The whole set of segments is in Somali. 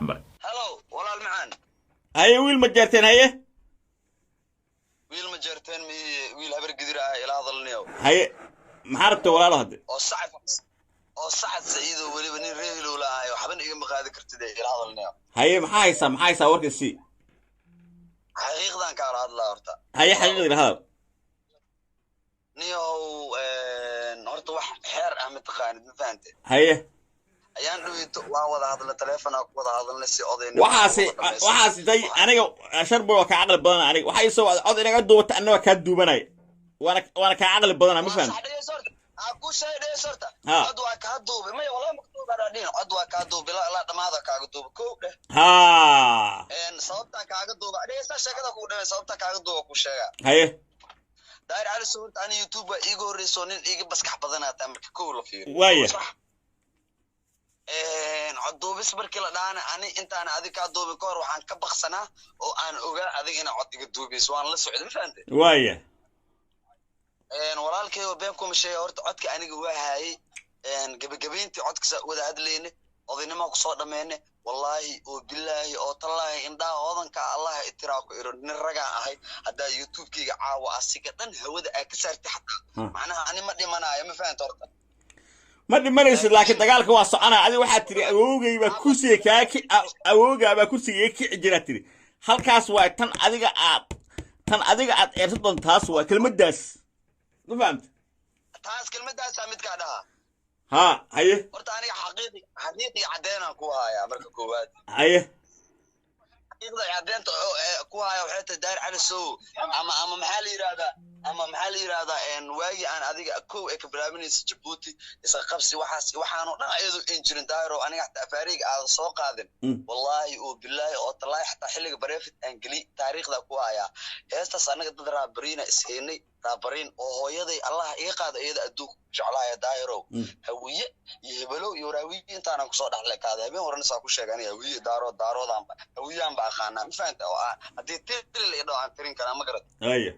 Maray. Hello, walaal macaan. Haye, wiil ma jeerteen? Haye. Wiil ma jeerteen mi, wiil Habar Gidir ah ila hadalniyow. Haye, maxaa rabta, walaalo, hadde? Oo Sacad Saciidoo weliba nin reehilow la ahayo, waxban igama qaadi kartid ee ila hadalniyow. Haye, maxaa haysaa? Maxaa haysaa? Warka sii. Xaqiiqdan kaala hadlaa horta. Haye, xaqiiqdii hadal. Niyow, horta wax xeer ah mataqaanid, ma fahante? Haye. Ayaan dhaweyto waa wada hadla, taleefonaa ku wada hadalnay si odaynimo. Waxaasi day, aniga Sharboy waa kaa caqli badan. Aniga waxay soo cod inaga duubata, anna waa kaa duubanay, waana kaa caqli badana, ma fahamti? Ku sheegay, dhegeyso horta. Ha. Cod waa kaa duubay, maya, wallahi ma duubaa dhihin. Cod waa kaa duubay la dhamaada kaaga duuba kow dheh. Ha. Sababtaa kaaga duuba, dhegeysta, sheekada kugu dhamay, sababtaa kaaga duuba ku sheega. Haye. Daahir Cali Sow, horta ani YouTube waa iiga horreyso, nin iiga maskax badanaa taa marka kow la fiiriyo. Waaya. Sax. Cod duubis markii la dhahana, ani intaan adig kaa duubin ka hor waxaan ka baqsanaa oo aan ogaa adig inaa cod iga duubayso, waan la socday, ma fahante? Waaya. Walaalkay oo been kuma sheega, horta codka aniga waa haayay. Gebagabayntii codkasa wada hadlayne, odaynimo kusoo dhammeene. Wallaahi oo bilaahi oo tallaahi, indhaha hodanka Allah itiraa ku iro, nin ragaan ahay. Haddaa YouTube-kayga caawa asiga dhan hawada aa ka saartay xataa, macnaha ani ma dhimanaayo, ma fahanta horta? Ma dhimanaysid, laakiin dagaalka waa soconaa. Adiga waxaad tiri awowgay baa kursiga kaa ki awowgaa baa kursiga iga kici jiraa tiri. Halkaas waa tan adiga aad, tan adiga aad eersan doonto, taas waa kelmaddaas, ma fahamta? Taas kelmadaasaa midkaa dhaha. Ha, haye. Horta aniga xaqiiqi caddeenaan ku hayaa marka koowaad. Haye. Xaqiiqda caddeynta oo ku haya waxay tahay, Daahir Cali Sow, ama maxaa la yidhahdaa, ama maxaa la yidhahdaa, waagii aan adiga kow ay ka bilaabanaysa Jabuuti isqa qabsi, waxaas waxaanoo dhan ayadoo in jirin, Daahiro, aniga xataa afaariga aadan soo qaadin. Wallaahi oo bilaahi oo tallaahi, xataa xilliga private aan geli taariikhda ku hayaa heestaas. Anaga dad raabariina ishaynay, raabariin oo hooyaday Allah iga qaado iyada adduunka ku jeclaaya, Daahirow. Hawiye iyo hebelow iyo waraawiye intaanan kusoo dhexle kaaday. Habeen horena saa ku sheegay, aniga hawiye Daarood, Daaroodaanba Hawiyaanba aqaanaa, ma fahanta? Oo haddii tiri la idho aan tirin karaa, ma garat? Haye.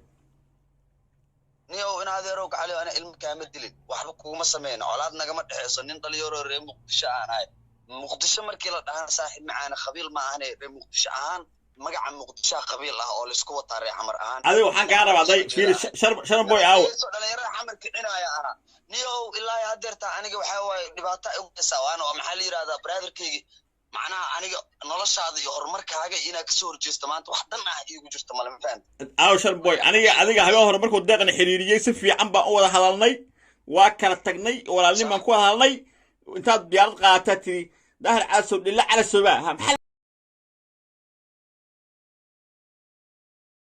Niyow, in adeerow gacaliyo, ana ilmo kaama dilin, waxba kuguma sameyn, colaad nagama dhexeyso. Nin dhalinyaro reer Muqdisho aan ahay. Muqdisho markii la dhahan, saaxiib macaane, qabiil ma ahane, reer Muqdisho ahaan magaca Muqdishoa qabiil ah oo laisku wataa reer Xamar ahaan. Adiga waxaan kaa rabaa, day, fiiri, Sharboy aawo. Dhalinyarada Xamar kicinaya ahaa, niyow. Ilaa haddeerta aniga waxaa waaye dhibaato igu haysaa, waana maxaa la yidhahdaa, brotherkaygi, macnaha aniga noloshaada iyo horumarkaaga inaad kasoo horjeesto maanta wax dan ah iigu jirto male, ma fahamta? Aawo Sharboy? Aniga adiga habeen hore markuu Deeqna xiriiriyey, si fiican baan u wada hadalnay, waa kala tagnay, walaalnin baan ku wada hadalnay. Intaad diyaarad qaadataa tiri Daahir Calasow dhilla calasoba ha maxaa?